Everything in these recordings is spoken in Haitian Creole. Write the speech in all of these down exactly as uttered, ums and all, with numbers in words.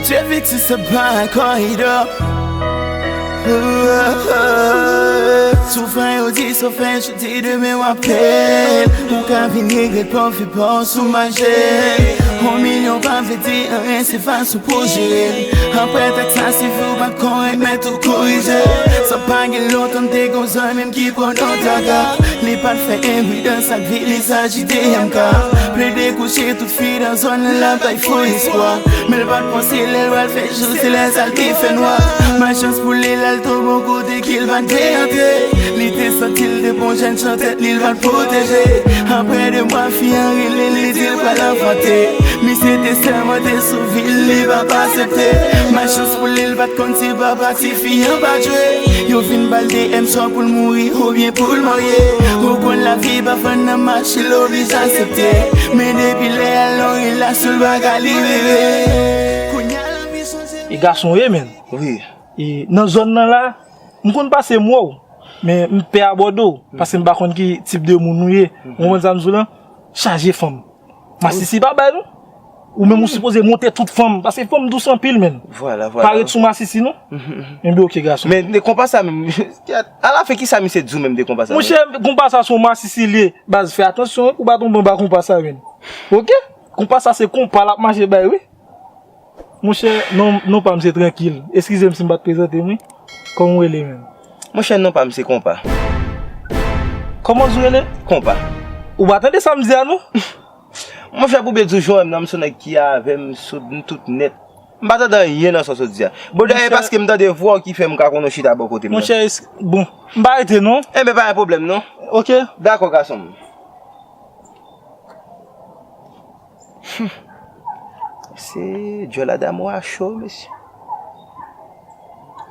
Dye viti se pa koridò. Soufran yo di sa w fè jodi, demen w ap peye. Ou ka vin regrèt pwofit pa w sou mache. On milyon pa vle di anyen, se fason pou jere. Apre tèks la, si fè w pa t korèk, mèt ou korije. Sa pa gen lontan, m te gon zanmi m ki pran nan traka. Li pa t fè enpridans ak vi, li saji de M K. Plede kouche tout fi nan zòn nan, l ap bay fo espwa. Men l pa t panse lè l pral fè jou, se lè sa l te fè nwa. Malchans pou li, l al tonbe yon kote ke l pa t dwe antre. Li te santi l te bon jèn chantè, li l pa t pwoteje. Apre de mwa, fi an rele, li di l pral anfante. Misye te sèmante sou vi l, li p ap aksepte. Malchans pou li, l pa t konn si papa tifi an pa jwe. Yo fin ba l de M swa pou l mouri oubyen pou l marye. Ou konn lavi pa fann nan mache, l oblije aksepte. Men depi lè a, l nan relasyon, l pa ka libere. Kounye a, lavi chanje. E gason ye, menn. Wi. E nan zòn nan la, m konn pase m wè w, men m pè abòde w, paske m pa konn ki tip de moun ou ye. Ou konprann sa m di w lan? Chaje fanm. Masisi pa bay non. Ou menm ou sipoze monte tout fanm, paske fanm dous anpil, menn. Vwala, vwala. Pa ret sou masisi non. Enben, oke, gason. Men de konpa sa menm, alafen, kisa misye di w menm de konpa sa menm? Monchè, konpa sa se yon masisi li ye. Baz, fè atansyon wi, pou w pa tonbe anba konpa sa, menn. Oke? Konpa sa se konpa l ap mache bay, wi. Monchè, non, non pa m se Trankil. Eskize m si m pa t prezante m, wi. Kòman w rele menm? Monchè, non pa m se Konpa. Kòman w di w rele? Konpa. Ou pa tande sa m di a non? Monchè, pou byen di w, jan w wè m nan, m se yon nèg ki avè m, sot m tout nèt. M pa tande anyen nan sa w sot di a. Bon, dayè, monchè, paske m tande vwa w ki fè m ka konnen w chita bò kote m nan. Monchè, es-, bon, m pa rete non. Enben, pa gen pwoblèm non. Oke. Dakò, gason m. Hum. Se djòl a Damo a cho, mesye.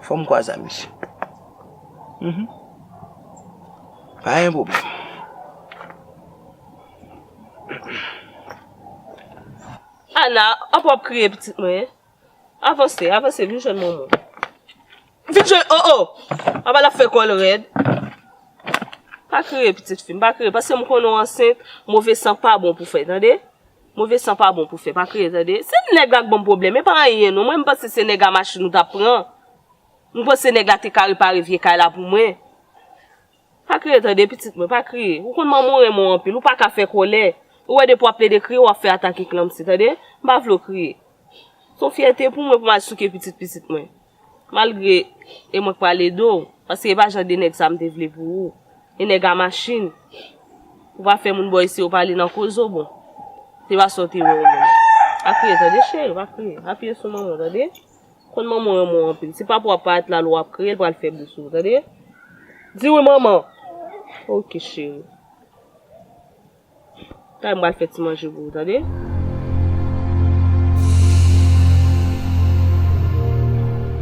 Fò m kwaze a misye. Mhm. Pa gen pwoblèm. Ana, apa w ap kriye, pitit mwen? Avanse, avanse, vin jwenn manman w. Vin jwenn, oh, oh! Apa l ap fè kò l rèd. Pa kriye, pitit fi m, pa kriye. Paske m konnen w ansent, move san pa bon pou fè, tande? Move san pa bon pou fè, pa kriye, tande? Se nèg la k ban m pwoblèm, e pa anyen non. Mwen, m panse se nèg a machin ou t ap pran. M panse nèg la te ka repare vye kay la pou mwen. Pa kriye tande, pitit mwen, pa kriye. Ou konn manman w renmen w anpil, ou pa ka fè kòlè. Ou wè depi w ap plede kriye, w ap fè atak eklanmsi, tande? M pa vle w kriye. Se yon fyète pou mwen pou m al souke pitit pitit mwen. Malgre e mwen k pral ede w, paske e pa jan de nèg sa m te vle pou ou. E nèg a machin. Ou pa fè moun bò isi yo pale nan koze w, bon. Se pa sa w te wè ou menm. Pa kriye tande, cheri, pa kriye. Apiye sou manman w, tande? Konn manman w renmen w anpil. Si papa w ap parèt la, lè w ap kriye, l pral fè bri sou ou, tande? Di wi, manman. Oke, cheri. Kay m pral fè ti manje pou ou, tande?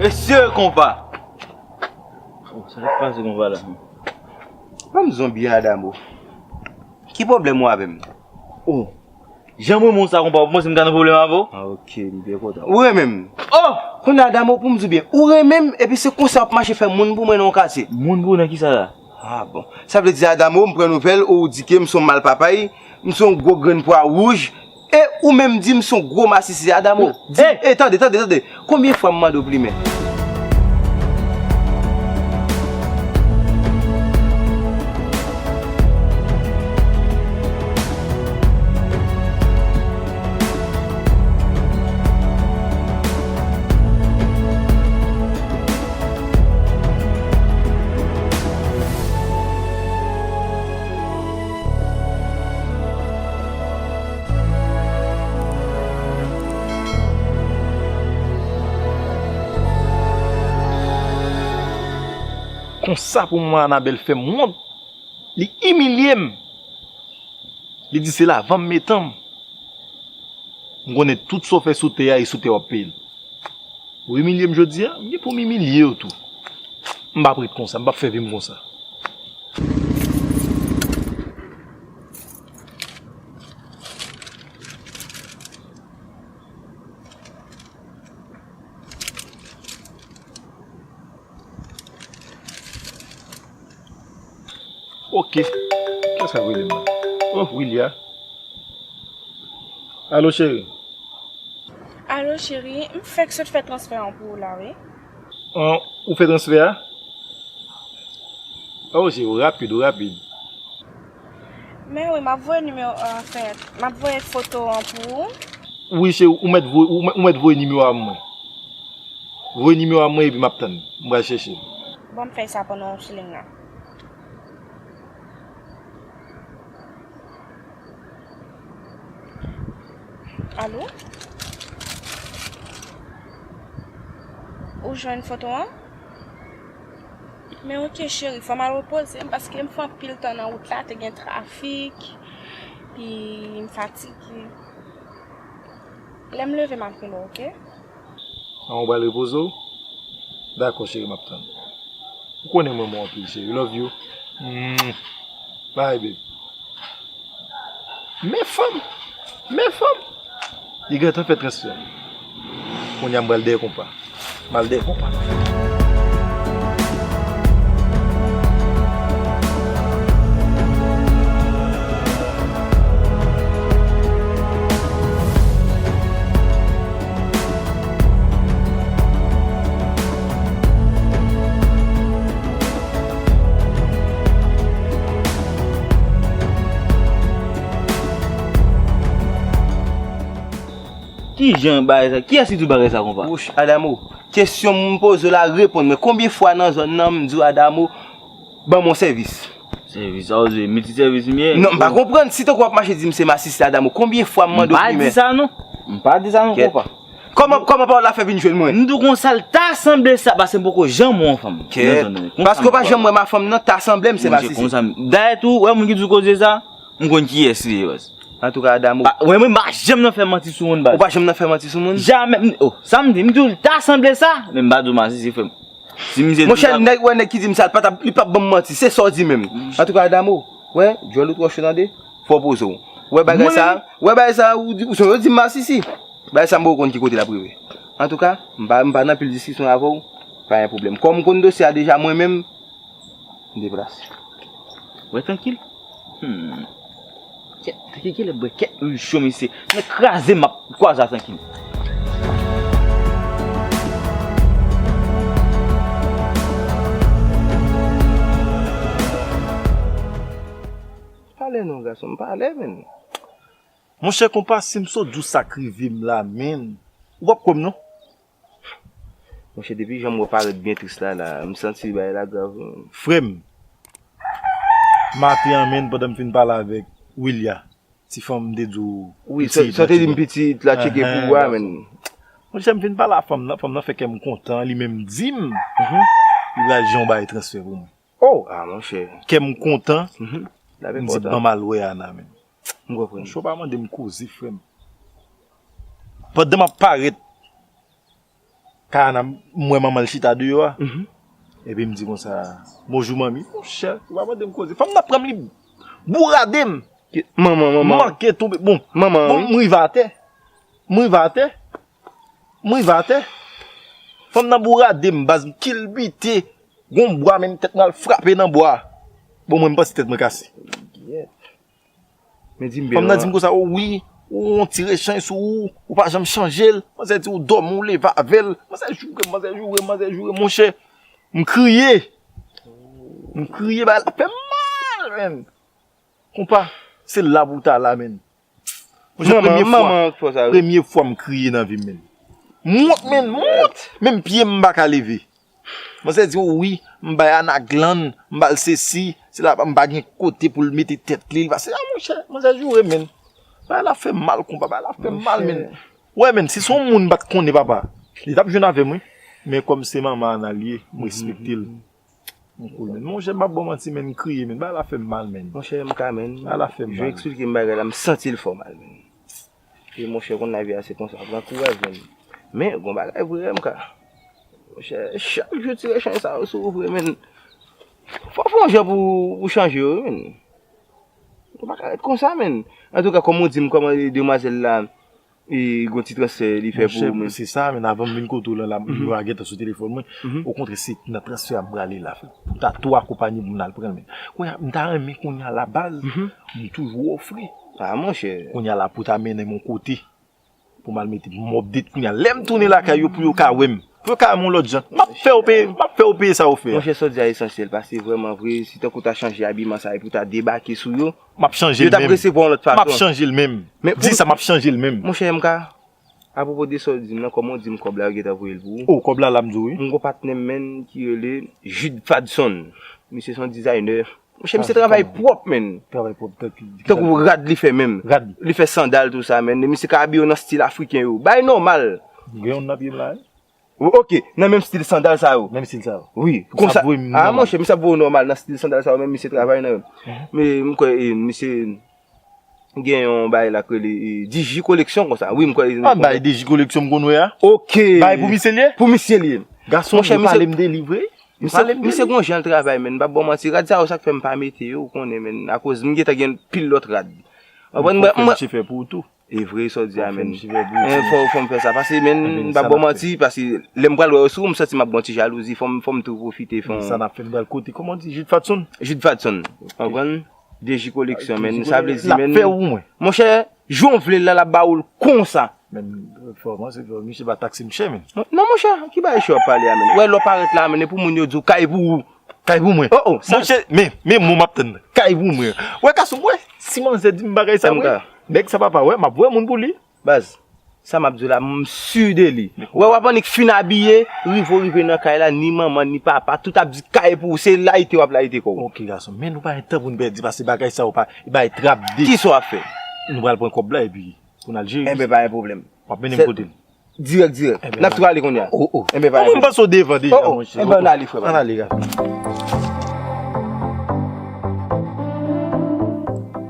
Mesye, konpa! Oh, sa k pase konpa la? Ban m zonbi a, Damo. Ki pwoblèm ou avè m? Oh, jan mwen monte sa konpa, ou panse m ta nan pwoblèm avè w? Ah, oke, m byen kontan. Ou renmen m? Oh! Kounye a, Damo, pou m di w byen, ou renmen m, epi se konsa w ap mache fè moun pou mwen nan yon katye. Moun pou w nan kisa la? Ah, bon. Sa vle di, Adamo, m pran nouvèl, ou di ke m se yon mal papay, m se yon gwo grenn pwa wouj, e ou menm di m se yon gwo masisi, Adamo. Di, eh, tande, tande, tande. Konbyen fwa m mande w plimen? Konsa pou mwen, Anabèl fè m wont. Li imilye m. Li di se lavan m metan m. M konnen tout sa w fè sou tè a, e sou tè w ap peye l. Ou imilye m jodi a, m gen pou m imilye w tou. M p ap ret konsa, m p ap fè vi m konsa. Oke. Kiyès k ap rele m la? Oh, Willia. Alo, cheri. Alo, cheri, m fèk sot fè transfè an pou ou la, wi. An, ou fè transfè a? Oh, cheri, ou rapid, ou rapid. Men wi, m ap voye nimewo, anfèt, m ap voye foto an pou ou. Wi, cheri, ou mèt voye, ou mèt, ou mèt voye nimewo a mwen. Voye nimewo a mwen epi m ap tann. M pral chèche l. Ban m fè sa pandan w sou liy la. Alo? Ou jwenn foto an? Men oke, cheri, fò m al repoze m paske m fè anpil tan nan wout la, te gen trafik, epi m fatige. Lè m leve, m ap rele w, oke? An, ou pral repoze w? Dakò, cheri, m ap tann. Ou konnen m renmen w anpil, cheri. Love you. Mm. Bye, baby. Men fanm! Men fanm! Li gentan fè transfè. Kounye a m pral dèyè konpa. M al dèyè konpa. Kijan bagay sa? Kiyès ki di w bagay sa, konpa? Wouch, Adamo, kesyon m poze w la, reponn mwen. Konbyen fwa nan zòn nan m di w, Adamo, ban m yon sèvis? Sèvis, sa w di, milti sèvis m ye? Non, m pa konprann. Si tankou w ap mache di m se masisi, Adamo, konbyen fwa m mande w primè? M pa di sa, non. M pa di sa, non, konpa. Kèt. Kòman, kòman pawòl la fè vin jwenn mwen? M di w konsa, l ta sanble sa, paske m poko janm wè yon fanm nan zòn nan. Kèt. Paske w pa janm wè ma fanm nan, ta sanble m se masisi. Monchè, konsa m, dayè tou, wè moun ki di w koze sa, m konn kiyès li ye, baz. Antouka, Adamo. Pa, wè, mwen, m pa janm nan fè manti sou moun, baz. Ou pa janm nan fè manti sou moun? Jamè. M, oh, sa m di, m di w, l ta sanble sa, men m pa di w masisi, frè m. Si misye di sa. Monchè, nèg, wè, nèg ki di m sa, li pa t ap, li p ap ban m manti, se sa w di menm. Antouka, Adamo, wè, djòl ou twò cho, tande, fò w poze w. Wè bagay sa, wè bagay sa, ou di, ou sonje w di m masisi. Bagay sa, m poko konn ki kote l ap rive. Antouka, m pa, m pa nan pil diskisyon avè w, pa gen pwoblèm. Kòm m konn dosye a deja, mwen menm, m deplase. Wè, trankil. Hmm. Kèt, trankil, kilè bwè kèt lwil cho, mesye. Nèg kraze m ap kwaze a, trankil. Pale non, gason, pale, menn. Monchè, konpa, si m sot di w sa k rive m la, menn, ou p ap kwè m, non. Monchè, depi jan m wè w parèt byen tris la, la, m santi bagay la grav, wi. Frè m, maten an, menn, pandan m fin pale avèk Willia, ti fanm m te di w, wi, sa w te di m pitit la tcheke pou ou a, menn. Monchè, m fin pale a fanm nan, fanm nan fè kè m kontan, li menm di m li pral jwenn yon bagay transfè pou mwen. Oh, a, monchè. Kè m kontan, m di, ban m al wè Ana, menn. M konprann. Monchè, w pa mande m koze, frè m. Pandan m ap parèt, Kayana, m wè manman l chita deyò a. Epi m di konsa, bonjou manmi. Monchè, ou pa mande m koze. Fanm nan pran m li bourade m. Manman, manman. M manke tonbe. Bon, manman, bon, wi. M rive atè. M rive atè. M rive atè. Fanm nan bourade m, baz, m kilbite. Gon bwa, menm tèt mwen al frape nan bwa. Bon, mwen, m panse tèt mwen kase. Men di m byen. Fanm nan di m konsa, o wi, ou yon ti rechanj sou ou, ou pa janm chanje l. Manzè di ou dòmi, ou leve avè l. Manzè joure m, manzè joure m, manzè joure m, monchè. M kriye. M kriye, bagay la fè m mal, menn. Konpa, se la pou w ta la, menn. Monchè, premye fwa, premye fwa m kriye nan vi m, menn. M wont, menn, m wont. Menm pye m, m pa ka leve. Manzè di, o wi, m bay Ana glann, m ba l sesi, se la m pa gen kote pou l mete tèt li, li pase, a monchè, manzè joure m, menn. Bagay la fè m mal, konpa, bagay la fè m mal, menn. Wè, menn, si se yon moun m pa t konnen, papa, li t ap jwenn avè m, wi. Men kòm se manman Ana li ye, m respekte l. M cool, menn. Monchè, m p ap ba w manti, menn, m kriye, menn. Bagay la fè m mal, menn. Monchè, M K, menn. Bagay la fè m mal. Jan w eksplike m bagay la, m santi l fè w mal, menn. E monchè, konn lavi a se konsa, pran kouraj, menn. Men, gon bagay vre, M K. Monchè, chak jou ti rechanj sa yo sou ou vre, menn. Fò w fè yon jan pou, pou chanje yo, wi, menn. Ou pa ka ret konsa, menn. Antouka, kòm ou di m, kòman demwazèl la, E gon ti transfè li fè pou ou, men. Se sa, men avan m vin kote w la, la, yo a gentan sou telefòn mwen. Okontrè, se nan transfè a m prale la, frè. Pou ta tou akonpanye pou m al pran l, men. Kounye a, m ta renmen kounye a la baz, m toujou ofri. Ah, monchè. Kounye a la pou ta mennen m yon kote. Pou m al mete m update kounye a. Lè m tounen lakay yo pou yo ka wè m. Pou yo ka wè m yon lòt jan. M ap fè yo peye, m ap fè yo peye sa yo fè a. Monchè, sa w di a esansyèl, paske vrèman vre, si tankou w ta chanje abiman sa e pou w ta debake sou yo, m ap chanje l menm. Yo t ap resevwa w yon lòt fason. M ap chanje l menm. Di sa, m ap chanje l menm. Monchè, M K, apwopo de sa w di m nan, kòman w di m kòb la yo gentan voye l pou ou? O, kòb la la m di w wi. M gon patnè m, menn, ki rele Jude Fadson. Misye se yon designer. Monchè, misye travay pwòp, menn. Travay pwòp, tankou. Tankou rad li fè menm. Rad. Li fè sandal, tou sa, menn. Misye ka abiye w nan stil afriken yo. Bagay nòmal. Gen youn nan pye m la, wi. Ok, nan menm stil sandal sa yo. Menm stil sa yo. Wi, konsa. Ah, monchè, misye ap voye w nòmal nan stil sandal sa yo, menm misye travay nan yo. Men, m kwè, e, misye gen yon bagay la k rele, e, Digi Collection konsa. Wi, m kwè. Ah, bagay Digi Collection m konn wè a? Ok. Bagay pou misye l ye? Pou misye l ye. Gason, yo pale m de li vre. Misye, misye gon jan l travay, menn, m p ap ba w manti. Rad sa yo, sa k fè m pa mete yo, ou konnen, menn, akoz m gentan gen pil lòt rad. Konprann? Mwen, mwen, misye fè pou ou tou. E vre sa w di a, menn. Fò, fò m fè sa. Paske, menn, m p ap ba w manti, paske lè m pral wè yo sou ou, m santi m ap gon ti jalouzi. Fò m, fò m tou pwofite fè yon. Sa n ap fè, n pral kote, kòman w di, Jude Fadson? Jude Fadson. Konprann? Digi Collection, menn. Sa vle di, menn. L ap fè ou, mwen. Monchè, jou w vle l la, l ap ba ou l konsa. Men, fò, mwen, se fò, misye pa takse m chè, men. Non, monchè, ki bagay chè w ap pale a, men? Wè, lè w parèt la, men, e pou moun yo di w kay pou ou. Kay pou mwen. Oh, oh, sa. Monchè, men, men mo m ap tann. Kay pou mwen. Wè, gason, wè, si manzè di m bagay sa, wè. Nèg sa papa, wè, m ap wè moun pou li. Baz, sa m ap di w la, m si de li. Wè, w ap annik fin abiye, rive w rive nan kay la, ni manman, ni papa, tout ap di kay pou ou, se layite w ap layite kò w. Ok, gason, men nou pa gen tan pou n pèdi, paske bagay sa yo pa, e bay trap de. Kisa w ap fè? Nou pral pran kòb la, epi Pou n al jere. Enben, pa gen pwoblèm. W ap mennen m kote l. Dirèk, dirèk. N ap tou ale kounye a. Oh, oh. Enben, pa gen pwoblèm. Mwen panse w devan deja, monchè. Enben, ann ale, frè m. Ann ale, gason.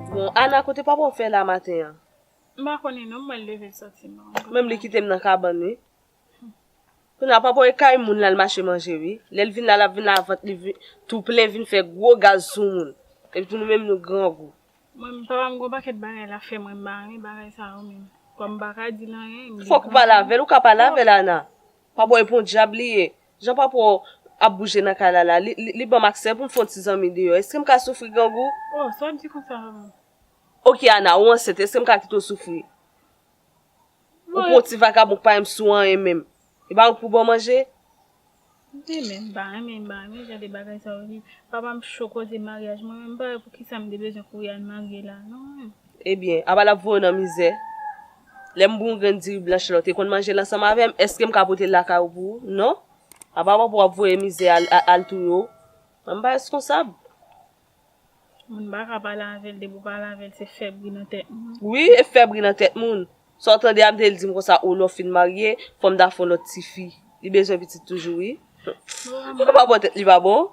Bon, Ana, kote papa w fè la maten an? M pa konnen non, m wè l leve l soti non. Menm li kite m nan kabann, wi. Kounye a papa w e kay moun l al mache manje, wi. Lè l vin la, l ap vin la vant li tou plen, vin fè gwo gaz sou moun. Epi tou nou menm nou grangou. Mwen, papa m gon pakèt bagay l ap fè mwen, m pa renmen bagay sa yo menm. Kòm m pa ka di l anyen, m gen granmoun. Fòk ou pale avè l, ou ka pale avè l, Ana. Papa w e pon dyab li ye. Jan papa w ap bouje nan kay la la, li, li, li ban m aksè pou m fè yon ti zanmi deyò. Èske m ka soufri grangou? Oh, sa w ap di konsa, papa m? Oke, Ana, ou ansent, èske m ka kite w soufri? Ou pran yon ti vagabon k pa menm sou anyen menm. E pa ou k pou ba w manje? Wi, men m pa renmen, m pa renmen jan de bagay sa yo. Papa m cho koze maryaj mwen, men m pa wè poukisa m te bezwen kouri al marye la, non. Ebyen, apa l ap voye w nan mizè? Lè m ba w yon grenn diri blanch la, w te konn manje l ansanm avè m, èske m ka pote l lakay ou pou ou? Non. Apa papa w ap voye mizè al, al, al touye w? Mwen m pa reskonsab. Moun pa ka pale avè l, depi w pale avè l, se fèb ri nan tèt moun. Wi, e fèb ri nan tèt moun. Sa w tande a, m te di m konsa, o, lè w fin marye, fò m ta fè yon lòt tifi. Li bezwen pitit toujou, wi. Ou pa bon tèt li pa bon?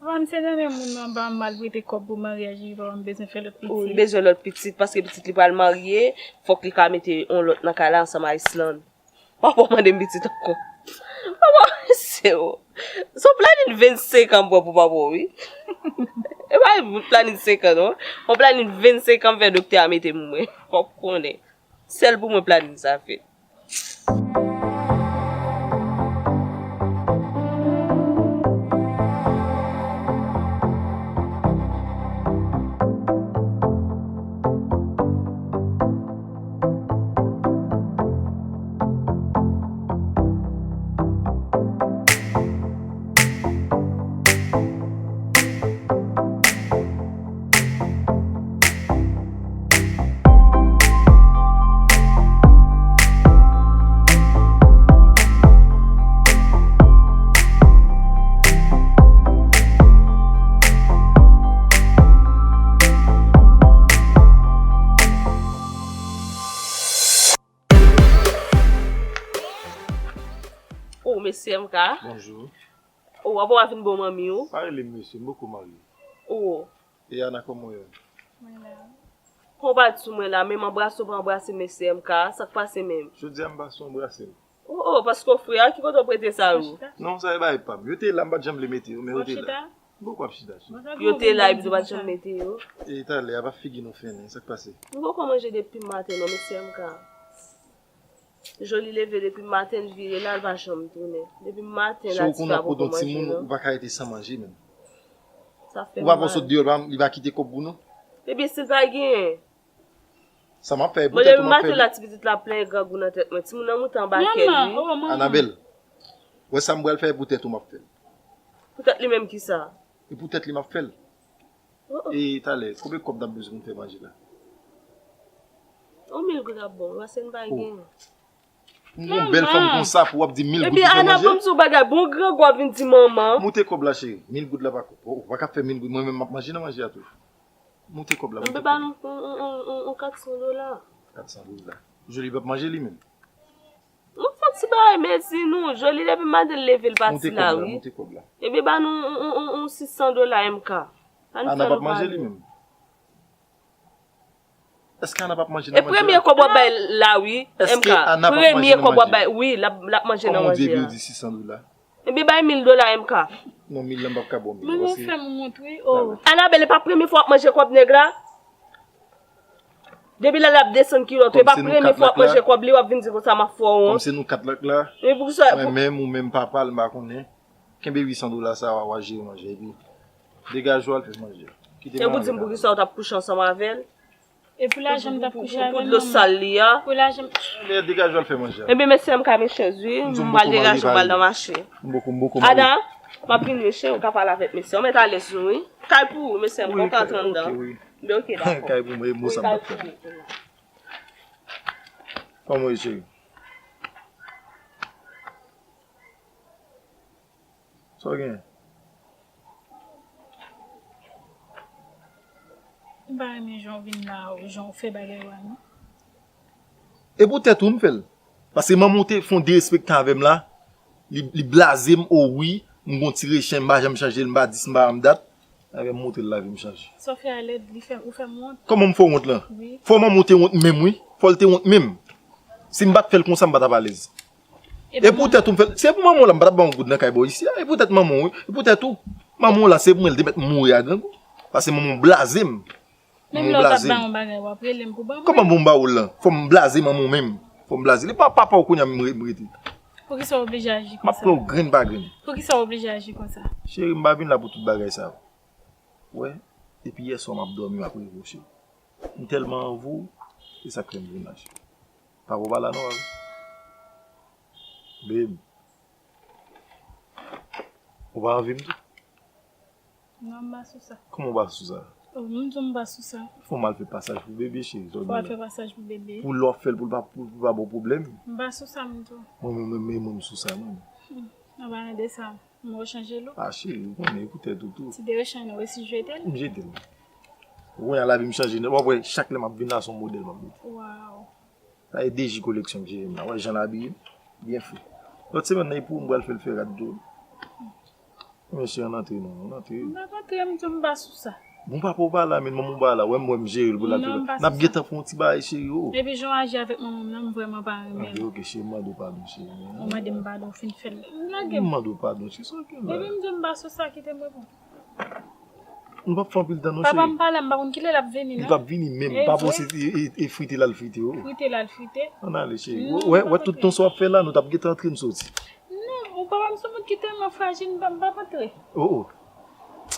Papa m se nan men moun nan ba m mal prete kòb pou maryaj li, papa m bezwen fè lòt pitit. Wi, li bezwen lòt pitit, paske pitit li pral marye, fòk li ka mete yon lòt nan kay la ansanm a Island. Papa w mande m pitit ankò. Papa w se w. Se yon planin vennsenk an m pran pou papa w, wi. E pa planin senk an, non. Yon planin vennsenk an m fè doktè a mete pou mwen. Fòk w konnen. Sèl pou mwen planin sa fèt. Oh, mesye M K. Bonjou. Oh, apa w ap vin bon manmi w? Pa rele m mesye, m poko marye. Oh. E Ana, kòman w ye? Mwen la. Kòman w pa di sou mwen la, menm anbrase w pa anbrase mesye M K, sa k pase menm? Jodi a m pase w anbrase m. Oh, oh, paske w fre a, ki kote w prete sa yo? Non, sa e bagay pa m. Yo te la, m pa t janm vle mete yo, men yo te la. M poko ap chita sou. Yo te la, epi nou pa t janm mete yo. E talè a, pa figi nou fennen, sa k pase? Nou poko manje depi maten non, mesye M K. Joli leve depi maten, l vire la, l pa janm tounen. Depi maten, la, ti fè a poko manje, non. Ou pa ka rete san manje menm. Sa fè mal. Ou pa pran sot deyò, li pa kite kòb pou nou? Ebyen, si l pa genyen. Sa m ap fè, e pou tèt ou m ap fè l. Bon, depi maten la, ti pitit la plenn grangou nan tèt mwen. Timoun nan moute anba kè l, wi. Manman, oh, manman. Anabèl, wè sa m pral fè, e pou tèt ou m ap fè l. Pou tèt li menm kisa? E pou tèt li m ap fè l. E talè, konbyen kòb n ap bezwen pou n fè manje la? Yon mil goud ap bon, paske n pa gen. M gon bèl fanm konsa pou w ap di mil goud pou fè manje? Epi Ana, ban m di w bagay, bon grangou ap vin di manman. Moute kòb la cheri, mil goud la pa kòb. Ou pa ka fè mil goud, mwen menm m ap manje nan manje a tou. Moute kòb la, moute kòb la. Mwen ba nou yon kat san dola. Kat san dola. Joli p ap manje li menm. Nou fè ti bagay mezi nou. Joli depi maten l leve l pati la wi. Ebyen ba nou yon sis san dola M K. Ann fè l pale. Èske Ana p ap manje nan manje a? E premye kòb w ap bay la wi M K. Premye kòb w ap bay wi l ap manje nan manje a. Kòman w di epi w di sis san dola? Ebyen bay mil dola M K. Non mil la m p ap ka ba w mil. Manman fè m wont wi o. Anabèl e pa premye fwa w ap manje kòb nèg la. Depi lè l ap desann kilòt ou, e pa premye fwa w ap manje kòb li, w ap vin di konsa m ap fè w wont. Kòm se nou kat lak la, mwen menm, ou menm papa l, m pa konnen. Kenbe uit san dola sa a, w a jere manje, epi degaje w al fè manje. Kite m al. Se pou di m poukisa w t ap kouche ansanm avè l? E pou lajan m t ap kouche avè l, manman? Pou dlo sal li a. Pou lajan m. Ebyen, degaje w al fè manje a. Ebyen, mesye a m ka mechez wi, m pral degaje m pral nan mache. M poko, m poko mare. Ada, m ap vini wi cheri, ou ka pale avèk mesye a, ou mèt alèz nou wi. Kay pou ou, mesye a m kontan antre anndan. Ebyen, oke, dakò. Kay pou mwen, e mo sa m t ap fè. Kòman w ye, cheri? Sa w genyen? M pa renmen jan w vin la, jan w fè bagay ou a, non. E pou tèt ou m fè l. Paske manman w te fè yon derespektan avè m la. Li, li blaze m, o wi, m gon ti rechen, m pa janm chanje l, m pa dis, m pa rann dat. Avè m montre l lavi m chanje. Sa w fè a lèd, li fè, ou fè m wont. Kòman m fè w wont lan? Wi. Fò manman w te wont menm wi. Fò l te wont menm. Si m pa t fè l konsa, m pa t ap alèz. E pou tèt ou m fè l. Se pou manman w la, m pa t ap ba w yon goud nan kay bò isi a. E pou tèt manman w wi. E pou tèt ou. Manman w la, se pou mwen l te mèt mouri a grangou. Paske manman w blaze m. Menm lè w t ap ba yon bagay, w ap rele m pou ban mwen. Kòman pou m ba w l lan? Fò m blaze manman w menm. Fò m blaze li. Pa papa w kounye a m re- m rete. Poukisa w oblije aji konsa? M ap pran w grenn pa grenn. Poukisa w oblije aji konsa? Cheri, m pa vin la pou tout bagay sa yo. Wè, depi yèswa m ap dòmi, m ap reve w, cheri. M tèlman anvi w, se sa k fè m vin la, cheri. Papa w pa la non, babe. Ou pa anvi m tou? Non, m pa sou sa. Kòman w pa sou sa? Oh, m di w m pa sou sa. Fò m al fè pasaj pou bebe, cheri. Fò w al fè pasaj pou bebe. Pou lè w ap fè l, pou l pa, pou l pa ba w pwoblèm. M pa sou sa, m di w. Mwen menm, mwen menm, mwen m sou sa, mwen. Hmm, nan pa de sa, m rechanje l ou. A, cheri, ou konnen, e pou tèt ou tou. Ti de rechanje, ou resi jete l? M jete l. Ou konnen lavi m chanje nèt. W ap wè, chak lè m ap vin la, se yon modèl m ap mete. Waw. Sa e D J koleksyon m jere m la. Wè jan l abiye m? Byen fre. Lòt semèn nan e pou ou m pral fè l fè rad tou. Mesye, ann antre non, ann antre. M p ap antre, m di w m pa sou sa. Bon, papa w pa la, men manman w pa la. Wè m, wè m jere l pou l al fè rad. N ap gentan fè yon ti bagay, cheri, o. Epi jan w aji avèk manman m nan, m vrèman pa renmen l. Ok, ok, cheri, m mande w padon, cheri. Ou mande m padon, w fin fè l. Lage m. M mande w padon, cheri, sa w gen la? Epi m di w m pa sou sa, kite m reponn. Nou p ap fè anpil tan non cheri. Papa m pa la, m pa konn kilè l ap vini non. Li p ap vini menm, pa panse e, e, e frite l al frite o. Frite l al frite. Ann ale cheri. Wè, wè tout tan sa w ap fè la, nou t ap gentan antre m soti. Non, ou papa m se yon moun ki tèlman frajil, m pa, m p ap antre. O, o.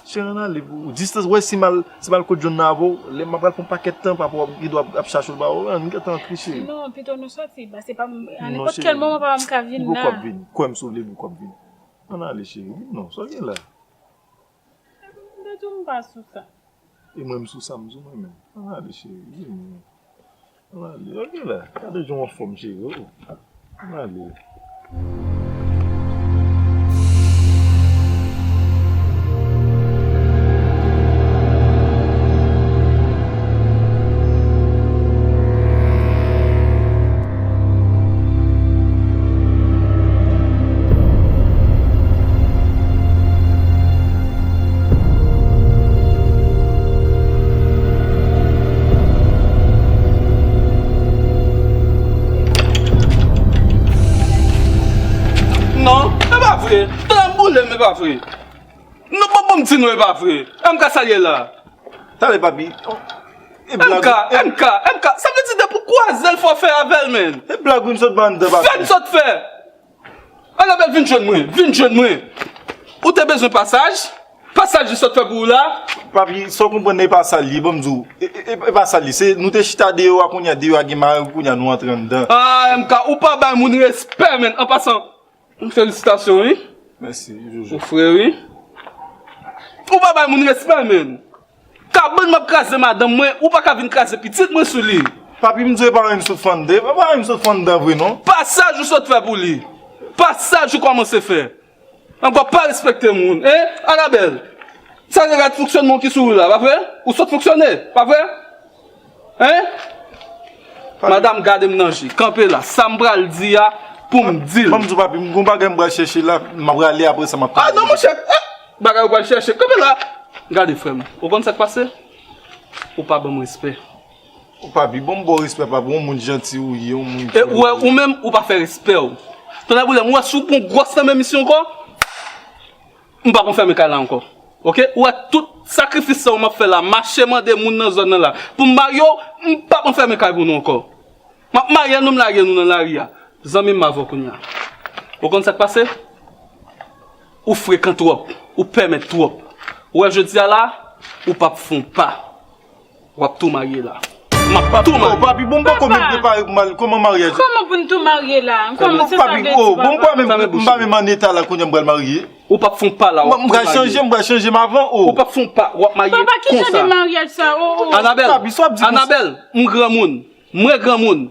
Cheri, ann ale pou distans, wè si m al, si m al kot John nan avè w, lè m ap pral fè yon pakèt tan, papa w ap, li dwe ap, ap chache w ba w, ann gentan antre cheri. Non, pito nou soti, paske pa, a nenpòt kèl moman papa m ka vin la. Li poko ap vini. Kwè m si w vle, li poko ap vini. Ann ale cheri, non, sa w gen la? Epi m te di w m pa sou sa. E mwen m sou sa m di w mwen menm. Ann ale cheri, vini. Ann ale, ok la. Gade jan w anfòm cheri, o. Ann ale. Non, e pa vre. Tèt ap boule m, e pa vre. Non, bon, bon, m di nou e pa vre. M ka sa l ye la. Talè, papi. E blag, M K, M K, M K, sa vle di depi w kwaze l fò fè avè l, menn. E blag wi m sot ba anndan, papi. Fè m sot fè. Anabèl, vin jwenn mwen, vin jwenn mwen. Ou te bezwen pasaj? Pasaj li sot fè pou ou la? Papi, sa w konprann nan e pa sa l ye, ban m di w. E, e, e, e pa sa l ye. Se, nou te chita deyò a, kounye a deyò a gen mare, kounye a nou antre anndan. Ah, M K, ou pa bay moun respè, menn. An pasan, felisitasyon, wi. Mèsi, Jojo. Ou fre, wi. Ou pa bay moun respè, menn. Kabann m ap kraze madanm mwen, ou pa ka vin kraze pitit mwen sou li. Papi, m di w e pa anyen m sot fè anndan, e pa anyen m sot fè anndan vre non. Pasaj ou sot fè pou li. Pasaj ou kòmanse fè. Ankò pa respekte moun, en? Anabèl, sa se rad fonksyònman w ki sou ou la, pa vre? Ou sot fonksyone, pa vre? En? Papi. Madanm, gade m nan je. Kanpe la. Sa m pral di a, pou m di l. Ban m di w, papi, m gon bagay m pral chèche la, m ap rale apre sa, m ap... Ah non, monchè. Ah! Bagay ou pral chèche. Kanpe la. Gade, frè m. Ou konn sa k pase? Ou pa ban m respè. Ou papi, ban m ba w respè, papi. Yon moun janti ou ye, yon moun... E ou wè, ou menm, ou pa fè respè w. Tonnè boulem, ou wè si w pran gwòs nan menm misyon ankò? M p ap anfèmen kay la ankò. Oke? Ou wè tout sakrifis sa yo m ap fè la, mache mande moun nan zòn nan la pou m marye w, m p ap anfèmen kay pou nou ankò. M ap marye nou, m lage nou nan lari a. Zanmi m avè w kounye a. Ou konn sa k pase? Ou frekan twòp, ou pèmèt twòp. Ou wè jodi a la, ou p ap fè yon pa. W ap tou marye la. M ap tou marye. Oh, papi, bon, m poko menm prepare pou m al, kòman maryaj? Kòman pou n tou marye la? Kòman se sa vle di, papa? Papi, oh, bon, m pa menm, m pa menm an eta la kounye a m pral marye. Ou p ap fè yon pa la, w ap tou marye. M pral chanje, m pral chanje m avan, oh. Ou p ap fè yon pa, w ap marye konsa. Papa, ki jan de maryaj sa? Oh, oh. Anabèl, Anabèl, m granmoun. Mwen granmoun.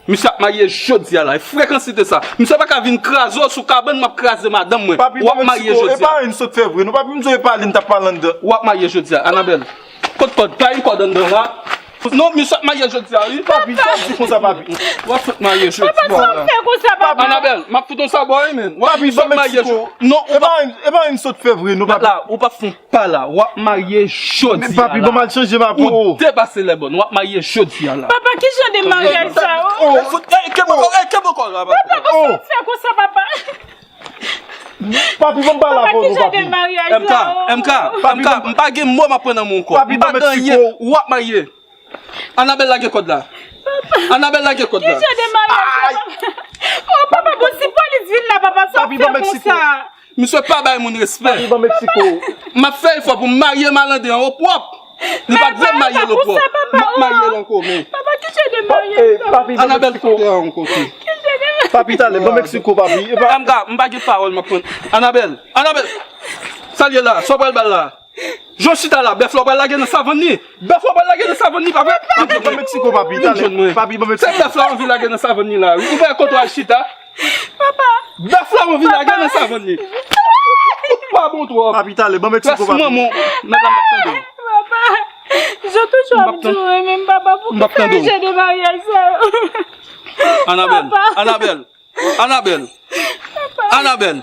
Misye ap marye jodi a la. E frekansite sa. Misye pa ka vin kraze w sou kabann m ap kraze madanm mwen. Papi, w ap marye jodi a. E pa anyen m sot fè vre non. Papi, m sot pale, m t ap pale anndan. W ap marye jodi a. Anabèl, kot kòd? Pa gen kòd anndan la. Non, misye ap marye jodi a, wi. Papi, sa w di konsa, papi? W ap sot marye jodi a. Papa, sa w fè konsa, papa? Anabèl, m ap fout yon sabò, wi, men. W ap sot marye jodi a. Non, ou pa... E pa anyen m sot fè vre non, papi. La, ou p ap fè pa la, w ap marye jodi a la. Men papi, ban m al chanje m avan. Ou depase lèbòn, w ap marye jodi a la. Papa, ki jan de maryaj sa? Oh. Fout, ey, kenbe kò, ey, kenbe kò la, papa. Papa, kòman w fè konsa, papa? Papi, ban m pale avè w non, papi. Papa, ki jan de maryaj sa? M K, M K, M K, m pa gen mo m ap pran nan men w ankò. Papi, ban m Meksiko. M pa gen anyen, w ap marye. Anabèl, lage kòd la. Papa. Anabèl, lage kòd la. Ki jan de maryaj sa, papa? Oh, papa, bon, si polis vin la, papa, sa w ap fè konsa? Misye pa bay moun respè. Papi, ban Meksiko. M ap fè efò pou m marye malandren an opwòp. Li pa t vle m marye l opwòp. M ap marye l ankò, men. Papa, ki jan de maryaj sa? Anabèl, fout dèyè ankò tou. Papi, talè, ban Meksiko, papi. M K, m pa gen pawòl m ap pran. Anabèl, Anabèl. Sa l ye la? Sa w pral ba l la? Jan w chita la, bèf la w pral lage nan savann li. Bèf la w pral lage nan savann li, pa vre? Papi, ban Meksiko, papi, talè. Papi, ban Meksiko. Se bèf la w anvi lage nan savann li la, wi. Ou pa kote w al chita? Papa. Bèf la w anvi lage nan savann li. Ou pa bon twòp. Papi, talè, ban Meksiko, papi. Rès manman w nan la m ap tande w. Papa. Jan toujou ap di w renmen m, papa, poukisa e jan de maryaj sa yo? Anabèl, Anabèl. Anabèl! Anabèl!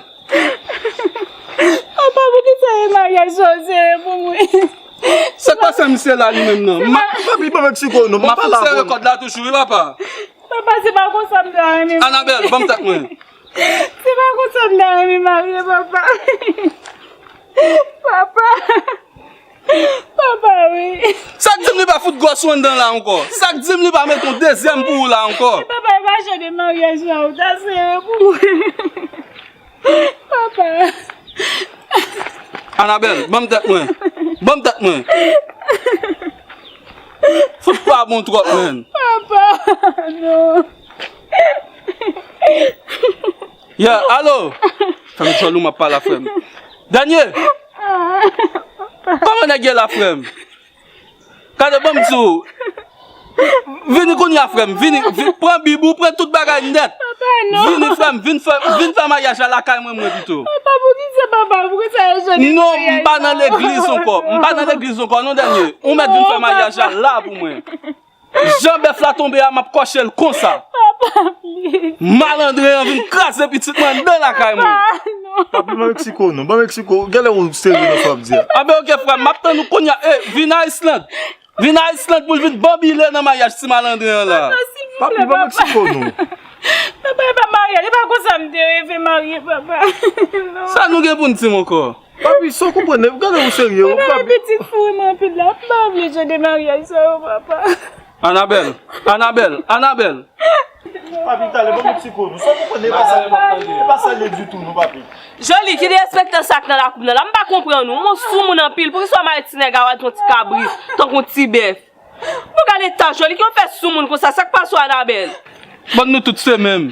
Papa, poukisa e maryaj sa w sere pou mwen? Sa k pase misye la li menm nan? Papi, ban Meksiko non, m ap pale avè w. M ap sere kòd la toujou, wi, papa. Papa, se pa konsa m ta renmen marye. Anabèl, ban m tèt mwen. Se pa konsa m ta renmen marye, papa. Papa. Papa, wi. Sa k di m li pa fout gwòs ou anndan la ankò? Sa k di m li pa met yon dezyèm pou ou la ankò? Papa, e pa jan de maryaj sa ou ta sere pou mwen. Papa. Anabèl, ban m tèt mwen. Ban m tèt mwen. Fout pa bon twòp, menn. Papa, non. Yeah, alo. Fanm djòl ou m ap pale a, frè m. Dènye! Kòman nèg ye la, frè m? Gade, ban m di w. Vini kounye a, frè m. Vini, vi-, pran bib ou, pran tout bagay nèt. Papa, non. Vini, frè m, vin fè, vin fè maryaj la lakay mwen, mwen pito. Papa, poukisa, papa, poukisa yo jwenn maryaj la? Non, m pa nan legliz ankò. M pa nan legliz ankò, non, Dènye. Ou mèt vin fè maryaj la la pou mwen. Jan bèf la tonbe a, m ap kòche l konsa. Papa, please. Malandren an vin kraze pitit mwen anndan lakay mwen. Papa, non. Papi, ban Meksiko non, ban Meksiko. Genlè ou serye nan sa w ap di a. Anben, oke, frè m, m ap tann ou kounye a. E, vin a Iceland. Vin a Iceland pou l vin banbile nan maryaj ti malandren an la. Papa, silvouplè, papa. Papi, ban Meksiko non. Papa, e pa marye, e pa konsa m te reve marye, papa. Non. Sa nou gen pou n di m ankò? Papi, sa w konprann, gade ou serye, ou Papa, papi. Pitit fou mwen anpil la. M pa vle jan de maryaj sa yo, papa. Anabèl, Anabèl, Anabèl. Papi, talè, ban m ti kou, non. Sa w konprann, e pa sa, e pa sa l ye ditou, non, papi. Joli, ki derespektan sa k nan lakou m nan la. M pa konprann ou. Ou soumoun anpil. Poukisa w mare ti nèg a w a tankou ti kabrit, tankou ti bèf? Bon, gade ta Joli, ki w fè soumoun konsa? Sa k pase w, Anabèl? Bon, nou tout se menm.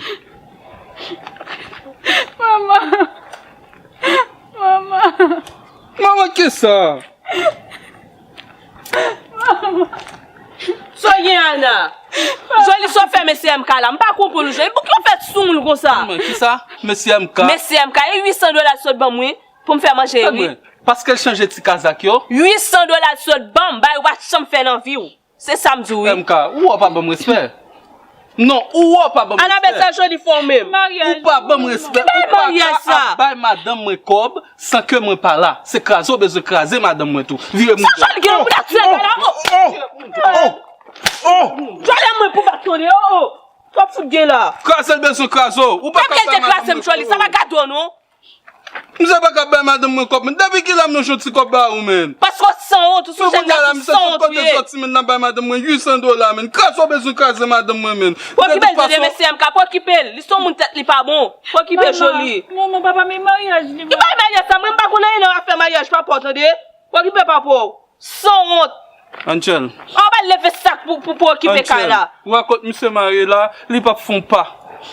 Manman. Manman. Manman, kisa? Sa w gen, Ana? Joli, sa w fè mesye M K la? M pa konprann ou, Joli. Poukisa w fè soumoun konsa? Manman, kisa? Mesye M K? Mesye M K, e uit san dola sot ban m, wi. Pou m fè manje, wi. Paske l chanje ti kazak yo. Uit san dola sot ban m, bagay ou pa t janm fè nan vi w. Se sa m di w, wi. M K, ou wè w pa ban m respè. Non, ou wè w pa ban m respè. Anabèl, sa Joli fè w menm. Ou pa ban m respè. Ou pa ka ap bay madanm mwen kòb san ke mwen pa la. Se kraze w bezwen kraze madanm mwen tou. Vire moun. Sa Joli gen pou l ap fè la, oh. Oh, oh, oh. Joli mwen pou bat tande, oh, oh. Sa w fout gen la? Kraze l bezwen kraze w. Ou pa ka ap bay madanm mwen kòb. Sa pa gade w, non. Misye pa ka bay madanm mwen kòb, men depi kilè m nan jwenn ti kòb ba ou, men? Paske w sanwont, ou sou jèn gason sanwont ou ye. Kote sòti, men, nan bay madanm mwen uit san dola, men. Kraze w bezwen kraze madanm mwen, men. Pwokipe l, tande, mesye M K, pwokipe l. Li se yon moun tèt li pa bon. Pwokipe Joli. Manman, papa, men maryaj li. Ki bay maryaj sa? Mwen, m pa konn anyen nan afè maryaj papa w, tande. Pwokipe papa w. Sanwont. Angel. An ba leve sak pou, pou, pou okipe kay la. Ou wè kot misye mare la, li p ap fè yon pa.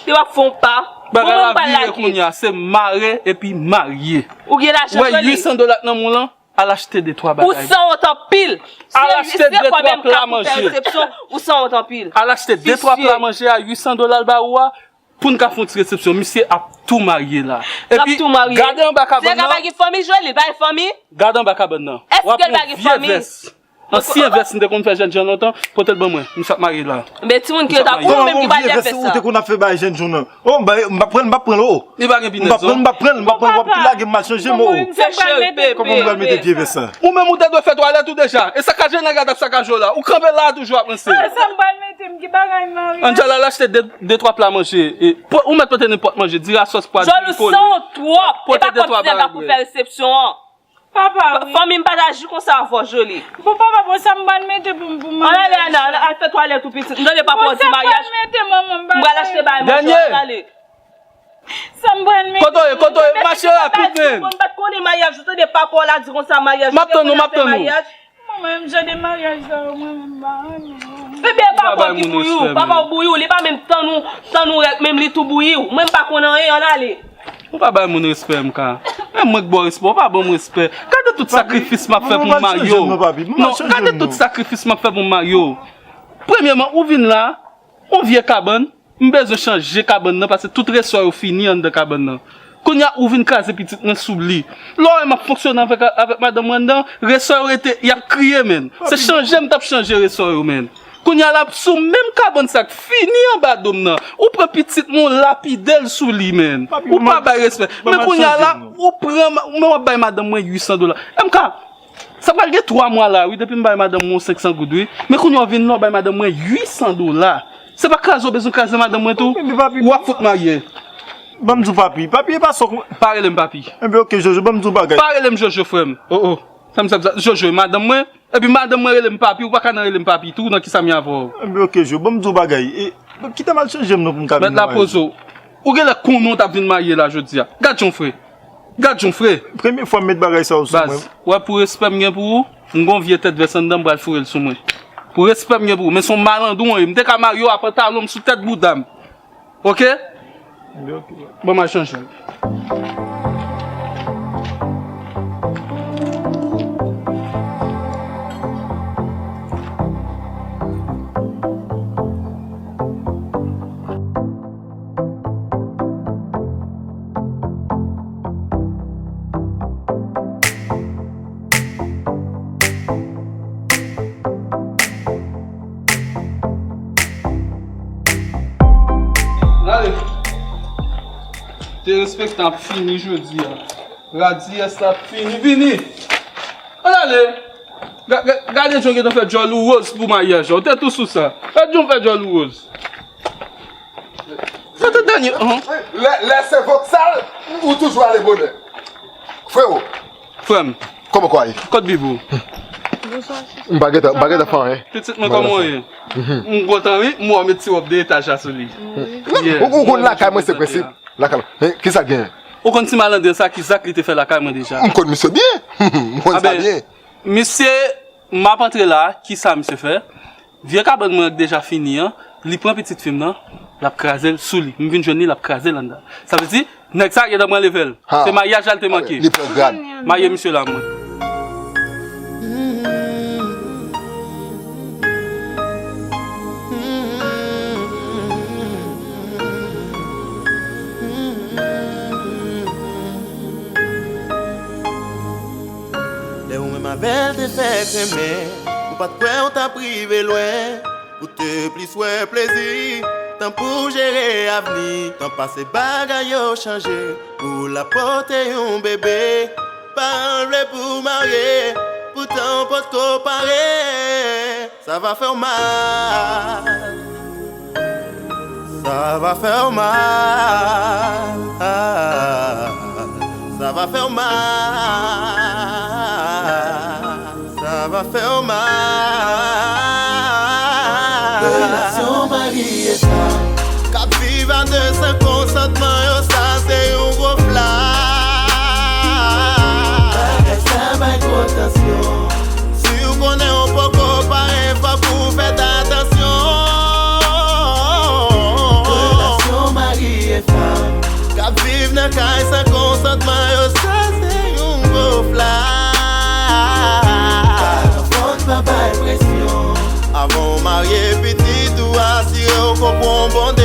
Li p ap fè yon pa. Bagay la vire kounye a, se mare epi marye. Ou gen lajan, Joli. Ou wè uit san dola k nan men w lan, al achte de twa bagay. Ou sanwont anpil. Al achte de twa pla manje. Ou sanwont anpil. Al achte de twa pla manje a uit san dola l ba ou a. Pou n ka fè yon ti resepsyon, misye ap tou marye la. Epi, gade anba kabann nan. Nèg la pa gen fanmi, Joli, l pa gen fanmi? Gade anba kabann nan. Èske l pa gen fanmi? W ap wè yon vye vès. Ansyen vès m te konn fè jènjan lontan, pote l ban mwen. Misye ap marye la. Men timoun ki yo t ap, ou menm ki pral fè vès sa. Ou te konn ap fè bay jènjan nan. Oh, m p ap pran l, m p ap pran l, oh. Li pa gen pinèz, non? M p ap pran l, m p ap pran l, w ap lage m al chanje m, oh. Kòman m pral mete vye vès sa? Ou menm ou te dwe fè twalèt ou deja. E sakaje nèg la t ap sakaje w la. Ou kanpe la toujou ap ranse. Sa m pral mete, m ki bagay mari. Angel, al achte de, de twa pla manje. E, ou mèt pote nenpòt manje, diri a sòs pwa, diri kole. Joli, ou sanwont twòp. E pa kòmsi nèg la pou fè resepsyon an. Papa, wi. Fanmi m pa t aji konsa avè w, Joli. Bon, papa, bon, sa m pral mete pou m, pou m manje. Ann ale, Ana, al fè twalèt ou pitit. M tande papa w di maryaj. Bon, sa m pral mete, manman, m pral achte bay manje, ann ale. Sa m pral mete. Kote w ye, kote w ye, mache rapid, men. Mwen m pa t konnen maryaj, ou tande papa w la di konsa maryaj. M ap tann ou, m ap tann ou. Manman, m jan de maryaj sa yo, mwen menm m pa renmen. Bebe, e papa w ki bouyi w, papa w bouyi w, li pa menm tann ou, tann ou rèk, menm li tou bouyi w. Mwen m pa konn anyen, ann ale. Ou pa bay moun respè, M K. Men mwen k ba w respè, ou pa ban m respè. Gade tout sakrifis m ap fè pou m marye w. Non, gade tout sakrifis m ap fè pou m marye w. Premyèman, ou vin la, yon vye kabann, m bezwen chanje kabann nan, paske tout resò yo fini anndan kabann nan. Kounye a, ou vin kraze pitit mwen sou li. Lè w wè m ap fonksyone avèk, avèk madanm mwen anndan, resò yo rete, y ap kriye, menn. Se chanje m t ap chanje resò yo, menn. Kounye a la, sou menm kabann sa k fini anba do m nan, ou pran pitit mwen, ou lapide l sou li, menn. Ou pa bay respè. Men kounye a la, ou pran, men w ap bay madanm mwen uit san dola. M K, sa pral gen twa mwa la, wi, depi m bay madanm mwen senk san goud, wi. Men kounye a w vin la, w bay madanm mwen uit san dola. Se pa kraze w bezwen kraze madanm mwen tou? W ap fout marye. Ban m di w papi. Papi, e pa sa w konn. Pa rele m papi. Enben, oke, Jojo, ban m di w bagay. Pa rele m Jojo, frè m. Oh, oh. Sa m sa, Jojo, e madanm mwen. Epi madanm mwen rele m papi, ou pa ka nan rele m papi tou, nan kisa m ye avè w? Enben, oke, Jojo, ban m di w bagay. E, kite m al chanje m non pou m ka vin nan maryaj. Mèt la poze w. Ou genlè konnen w t ap vin marye la jodi a. Gad jan w fre. Gad jan w fre. Premye fwa m met bagay sa yo sou mwen. Baz, w wè pou respè m gen pou ou, m gon vye tèt vès anndan m pral foure l sou mwen. Pou respè m gen pou ou, men se yon malandron w ye. M te ka marye w a pantalon m sou tèt bouda m. Oke? Bon, m al chanje l. Gade. Derespektan ap fini jodi a. Radiyès la ap fini. Vini. Ann ale. Ga-, ga-, gade jan w gentan fè djòl ou woz pou maryaj la. Ou te tou sou sa. Gade jan w fè djòl ou woz. Sa te dènye, han. Lè, lè se voksal, ou toujou ale bonè. Frewo, Frè m, Kòman kwa ye? Kot bib ou? M pa gentan, m pa gentan fè anyen. Pitit mwen, kòman w ye? M kontan wi, m wè w met ti wòb de etaj la sou li. Ou konn lakay mwen se prensip. Lakay mwen. Kisa k genyen? Ou konn ti malandren sa ki zak li te fè lakay mwen deja? M konn misye byen. M konn sa byen. Misye, m ap antre la, kisa misye fè? Vye kabann mwen an k deja fini an, li pran pitit fi m nan, l ap kraze l sou li. M vin jwenn li, l ap kraze l anndan. Sa vle di, nèg sa gentan pran level. Se maryaj la l te manke. Li pran grad. Marye misye la mwen. Lè ou menm avè l te fèk renmen, ou pa t kwè ou t ap rive lwen. Ou te plis wè plezi, tan pou jere avni. Tan pase bagay yo chanje, pou l ap pote yon bebe. Paran l vle pou w marye, poutan w potko pare. Sa va fè w mal. Sa va fè w mal. Sa va fè w mal. Sa va fè w mal. Relasyon mari e fanm k ap viv a de san konsantman yo, sa se yon gwo fla. Bagay sa bay gwo tansyon. Si w konnen w poko pare, fòk ou fè atansyon. Relasyon mari e fanm k ap viv nan kay san konsantman yo, sa se yon gwo fla. Pa nan fon, pa bay presyon. Avan w marye pitit ou, asire w konprann bon